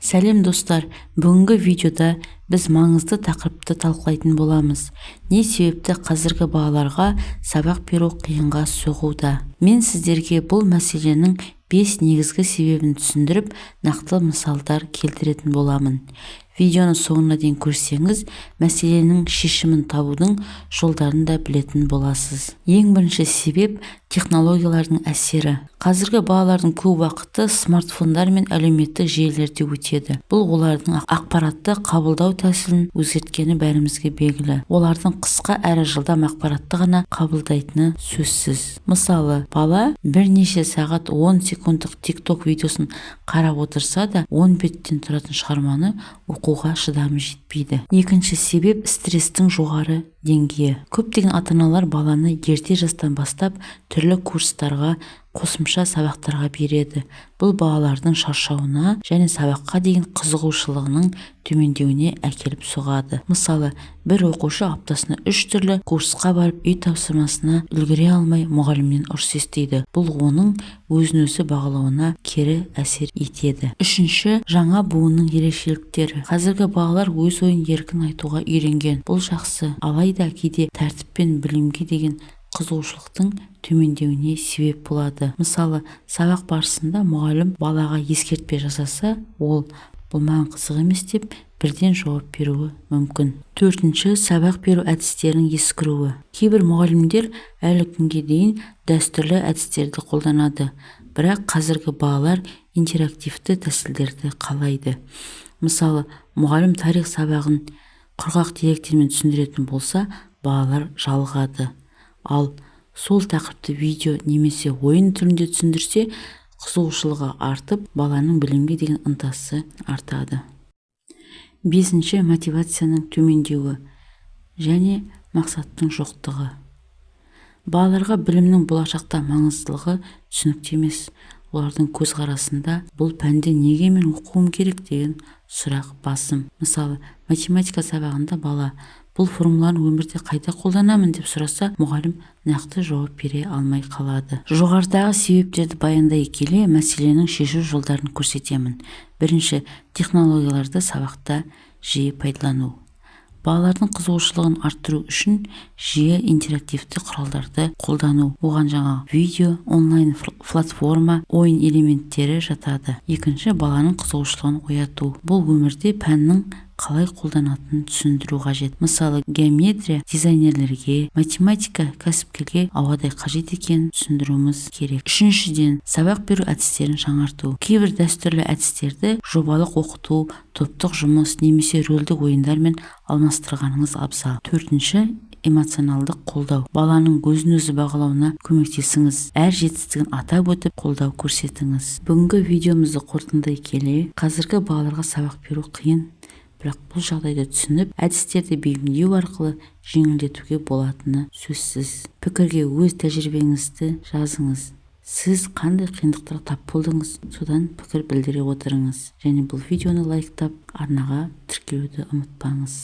Сәлем, достар! Бүгінгі видеода біз маңызды тақырыпты талқылайтын боламыз: не себепті қазіргі балаларға сабақ беру қиынға соғуда? Мен сіздерге бұл мәселенің бес негізгі себебін түсіндіріп, нақты мысалдар келтіретін боламын. Видеоны соңына дейін көрсеңіз, мәселенің шешімін табудың жолдарын да білетін боласыз. Ең бірінші себеп – технологиялардың әсері. Қазіргі балалардың көп уақыты смартфондар мен әлеуметтік желілерде өтеді. Бұл олардың ақпаратты қабылдау тәсілін өзгерткені бәрімізге белгілі. Олардың қысқа әрі жылдам ақпаратты ғана қабылдайтыны сөзсіз. Мысалы, бала бірнеше сағат 10 секундтық ТикТок видеосын қарап отырса да, 10 беттен тұратын шығарманы оқуға шыдамы жетпейді. Екінші себеп – стресстің жоғары деңгейі. Көптеген ата-аналар баланы ерте жастан бастап түрлі курстарға, қосымша сабақтарға береді. Бұл балалардың шаршауына және сабаққа деген қызығушылығының төмендеуіне әкеліп соғады. Мысалы, бір оқушы аптасына үш түрлі курсқа барып, үй тапсырмасына үлгере алмай, мұғалімнен ұрыс естиді. Бұл оның өзін-өзі бағалауына кері әсер етеді. Үшінші – жаңа буынның ерекшеліктері. Қазіргі балалар өз ойын еркін айтуға үйренген. Бұл жақсы, алайда кейде тәртіп пен білімге деген қызығушылықтың төмендеуіне себеп болады. Мысалы, сабақ барысында мұғалім балаға ескертпе жасаса, ол «Бұл маған қызық емес» деп бірден жауап беруі мүмкін. Төртінші – сабақ беру әдістерінің ескіруі. Кейбір мұғалімдер әлі күнге дейін дәстүрлі әдістерді қолданады, бірақ қазіргі балалар интерактивті тәсілдерді қалайды. Мысалы, мұғалім тарих сабағын құрғақ деректермен түсіндіретін болса, балалар жалығады. Ал сол тақырыпты видео немесе ойын түрінде түсіндірсе, қызығушылығы артып, баланың білімге деген ынтасы артады. Бесінші – мотивацияның төмендеуі және мақсаттың жоқтығы. Балаларға білімнің болашақта маңыздылығы түсінікті емес. Олардың көзқарасында «Бұл пәнді неге мен оқуым керек?» деген сұрақ басым. Мысалы, математика сабағында бала «Бұл формуланы өмірде қайда қолданамын?» деп сұраса, мұғалім нақты жауап бере алмай қалады. Жоғарыдағы себептерді баяндай келе, мәселенің шешу жолдарын көрсетемін. Бірінші – технологияларды сабақта жиі пайдалану. Балалардың қызығушылығын арттыру үшін жиі интерактивті құралдарды қолдану. Оған жаңағы видео, онлайн платформа, ойын элементтері жатады. Екінші – баланың қызығушылығын ояту. Бұл өмірде пәннің қалай қолданатынын түсіндіру қажет. Мысалы, геометрия дизайнерлерге, математика кәсіпкерге ауадай қажет екенін түсіндіруіміз керек. Үшіншіден, сабақ беру әдістерін жаңарту. Кейбір дәстүрлі әдістерді жобалық оқыту, топтық жұмыс немесе рөлдік ойындармен алмастырғаныңыз абзал. Төртінші – эмоционалдық қолдау. Баланың өзін өзі бағалауына көмектесіңіз, әр жетістігін атап өтіп, қолдау көрсетіңіз. Бүгінгі видеомызды қорытындылай келе, қазіргі балаларға сабақ беру қиын, бірақ бұл жағдайды түсініп, әдістерді бейімдеу арқылы жеңілдетуге болатыны сөзсіз. Пікірге өз тәжірибеңізді жазыңыз. Сіз қандай қиындықтарға тап болдыңыз, содан пікір білдіре отырыңыз. Және бұл видеоны лайктап, арнаға тіркелуді ұмытпаңыз.